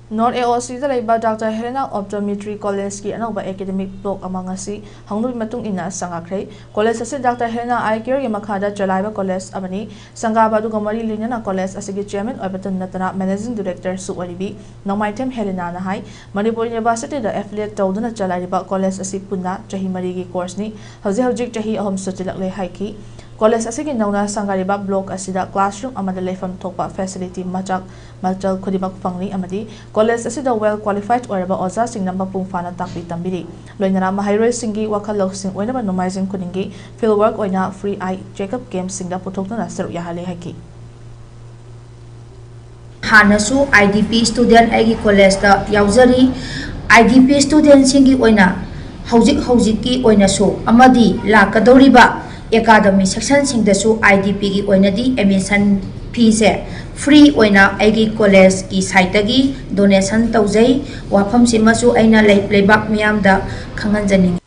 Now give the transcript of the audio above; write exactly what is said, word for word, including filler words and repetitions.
North A O C ꯗ ꯂꯩꯕ doctor ꯍꯦꯂꯦꯅꯥ ꯑꯣꯞꯇꯣꯃꯤꯇ꯭ꯔꯤ ꯀꯣꯂꯦꯖꯀꯤ ꯑꯅꯧꯕ ꯑꯦꯀꯥꯗꯦꯃꯤꯛ ꯕ꯭ꯂꯣꯛ ꯑꯃ ꯉꯁꯤ ꯍꯧꯅꯕꯒꯤ ꯃꯇꯨꯡ ꯏꯟꯅ ꯁꯪꯒꯥꯈ꯭ꯔꯦ꯫ ꯀꯣꯂꯦꯖ ꯑꯁꯤ ꯗꯥꯛꯇꯔ ꯍꯦꯂꯦꯅꯥ ꯑꯥꯏ ꯀꯤꯌꯔꯒꯤ ꯃꯈꯥꯗ ꯆꯂꯥꯏꯕ ꯀꯣꯂꯦꯖ ꯑꯃꯅꯤ꯫ ꯁꯪꯒꯥꯕ ꯑꯗꯨꯒ ꯃꯔꯤ ꯂꯩꯅꯅ ꯀꯣꯂꯦꯖ ꯑꯁꯤꯒꯤ ꯆꯦꯌꯔꯃꯦꯟ ꯑꯣꯏꯕꯇ ꯅꯠꯇꯅ ꯃꯦꯅꯦꯖꯤꯡ ꯗꯤꯔꯦꯛꯇꯔꯁꯨ ꯑꯣꯏꯔꯤꯕꯤ ꯅꯣꯡꯃꯥꯏꯊꯦꯝ ꯍꯦꯂꯦꯅꯥꯅ ꯍꯥꯏ, ꯃꯅꯤꯄꯨꯔ ꯌꯨꯅꯤꯚꯔꯁꯤꯇꯤꯗ ꯑꯦꯐꯤꯂꯤꯌꯦꯠ ꯇꯧꯗꯨꯅ ꯆꯂꯥꯏꯔꯤꯕ ꯀꯣꯂꯦꯖ ꯑꯁꯤ ꯄꯨꯟꯅ ꯆꯍꯤ ꯃꯔꯤꯒꯤ ꯀꯣꯔꯁꯅꯤ꯫ ꯍꯧꯖꯤꯛ ꯍꯧꯖꯤꯛ ꯆꯍꯤ ꯑꯍꯨꯝ ꯁꯨꯖꯤꯜꯂꯛꯂꯦ ꯍꯥꯏꯈꯤ꯫ ꯀꯣꯂꯦꯖ ꯑꯁꯤꯒꯤ ꯅꯧꯅ ꯁꯪꯒꯥꯔꯤꯕ ꯕ꯭ꯂꯣꯛ ꯑꯁꯤꯗ ꯀ꯭ꯂꯥꯁꯔꯨꯝ ꯑꯃꯗ ꯂꯩꯐꯝ ꯊꯣꯛꯄ ꯐꯦꯁꯤꯂꯤꯇꯤ ꯃꯆꯥꯛ ꯃꯆꯜ ꯈꯨꯗꯤꯡꯃꯛ ꯐꯪꯂꯤ ꯑꯃꯗꯤ ꯀꯣꯂꯦꯖ ꯑꯁꯤꯗ ꯋꯦꯜ ꯀ꯭ꯋꯥꯂꯤꯐꯥꯏꯗ ꯑꯣꯏꯔꯕ ꯑꯣꯖꯥꯁꯤꯡꯅ ꯃꯄꯨꯡ ꯐꯥꯅ ꯇꯥꯛꯄꯤ ꯇꯝꯕꯤꯔꯤ꯫ ꯂꯣꯏꯅꯅ ꯃꯍꯩꯔꯣꯏꯁꯤꯡꯒꯤ ꯋꯥꯈꯜ ꯂꯧꯁꯤꯡ ꯑꯣꯏꯅꯕ ꯅꯣꯡꯃꯥꯏꯖꯤꯡ ꯈꯨꯗꯤꯡꯒꯤ ꯐꯤꯜꯗ ꯋꯥꯔꯛ ꯑꯣꯏꯅ ꯐ꯭ꯔꯤ ꯑꯥꯏ ꯆꯦꯛꯑꯞ ꯀꯦꯝꯞꯁꯤꯡꯗ ꯄꯨꯊꯣꯛꯇꯨꯅ ꯁꯔꯨꯛ ꯌꯥꯍꯜꯂꯤ ꯍꯥꯏꯈꯤ꯫ ꯍꯥꯟꯅꯁꯨ ꯑꯥꯏ ꯗꯤ ꯄꯤ ꯁ꯭ꯇꯨꯗꯦꯟꯠ ꯑꯩꯒꯤ ꯀꯣꯂꯦꯖꯇ ꯌꯥꯎꯖꯔꯤ꯫ ꯑꯥꯏ ꯗꯤ ꯄꯤ ꯁ꯭ꯇꯨꯗꯦꯟꯠꯁꯤꯡꯒꯤ ꯑꯣꯏꯅ ꯍꯧꯖꯤꯛ ꯍꯧꯖꯤꯛꯀꯤ ꯑꯣꯏꯅꯁꯨ ꯑꯃꯗꯤ ꯂꯥꯛꯀꯗꯧꯔꯤꯕ ꯑꯦꯀꯥꯗꯃꯤꯛ ꯁꯦꯁꯟꯁꯤꯡꯗꯁꯨ ꯑꯥꯏ ꯗꯤ ꯄꯤꯒꯤ ꯑꯣꯏꯅꯗꯤ ꯑꯦꯗꯃꯤꯁꯟ ꯐꯤꯁꯦ ꯐ꯭ꯔꯤ ꯑꯣꯏꯅ ꯑꯩꯒꯤ ꯀꯣꯂꯦꯖꯀꯤ ꯁꯥꯏꯠꯇꯒꯤ ꯗꯣꯅꯦꯁꯟ ꯇꯧꯖꯩ꯫ ꯋꯥꯐꯝꯁꯤꯃꯁꯨ ꯑꯩꯅ ꯂꯩ-, ꯂꯩꯕꯥꯛ ꯃꯤꯌꯥꯝꯗ ꯈꯪꯍꯟꯖꯅꯤꯡꯏ꯫